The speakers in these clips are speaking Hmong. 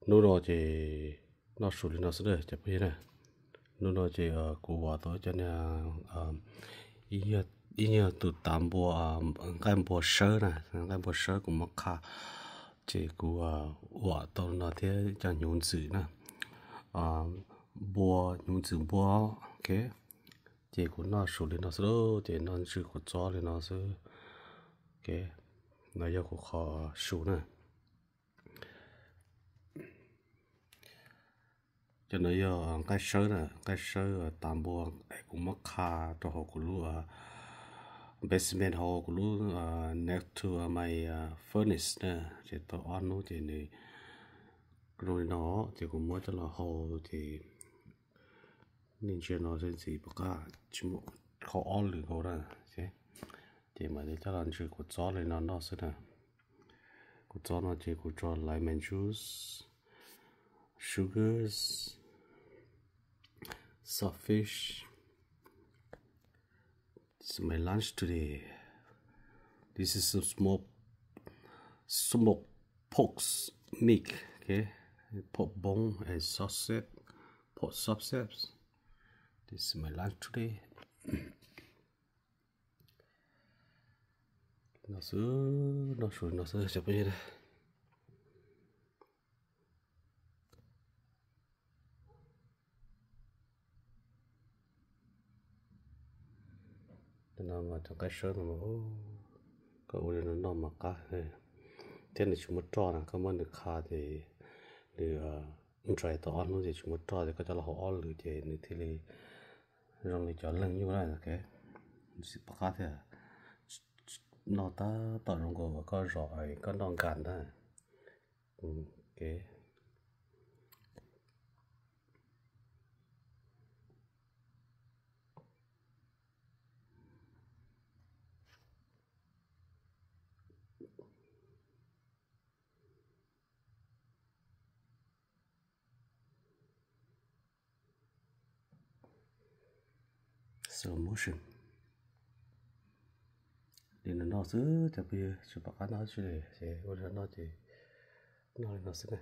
Hnub no ces noj su li no xwb na cov phooj ywg na. Hnub no ces kuv ua tau cov niag ib nyuag tus tav npua, nqaij npua sawb na, nqaij npua sawb kuv muab qha, ces kuv ua tau no thiab cov hnyuv ntxwm na, npua, hnyuv ntxwm npua, ok. Ces kuv noj su li no xwb lauj, ces noj ntsw kuv txob li no xwb. Ok, no yog kuv qhov su na. Cov no yog nqaij sawb na, nqaij sawb tav npua es kuv muab qha rau hauv kuv lub basement, hauv kuv lub next to my furnace na. Ces tau ob hnub ces nws zoo li no, ces kuv muab coj los hau, ces nej ntsia no xwb ntxiv pom qab tsis muaj qhov ob lwm nkaus na. Ces mam li coj los ntsw kuv txob li no noj xwb na. Kuv txob no ces kuv tso lemon juice, sugars, saltfish. This is my lunch today. This is some smoked, smoked pork meat, okay? Pork bone and sausage, pork sausage. This is my lunch today. No xwb, no su no xwb cov phooj ywg. No mas cov nqaij sawb no mas koj ua li no noj mas qab, thiab nws tsis muaj roj na, koj muab nws qha ces nws ntsais tau ob hnub ces tsis muaj roj ces koj coj los hau ob lwm ces nws thiaj li zoo li cov leeg nyuj na. Nws tsis pom qab thiab, noj tab tom zoo nkaus koj zom koj noj nkas ntag. Slow motion. Li no noj xwb cov phooj ywg, tsis pom qab noj tsi li ces ua li no noj ces noj li no xwb na.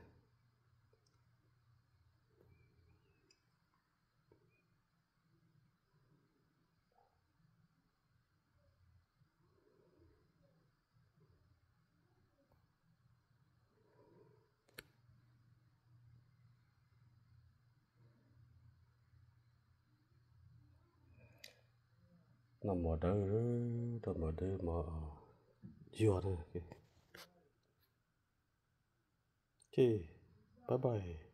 Noj mov dawb, noj mov dawb mov yuag na. Ces bye bye.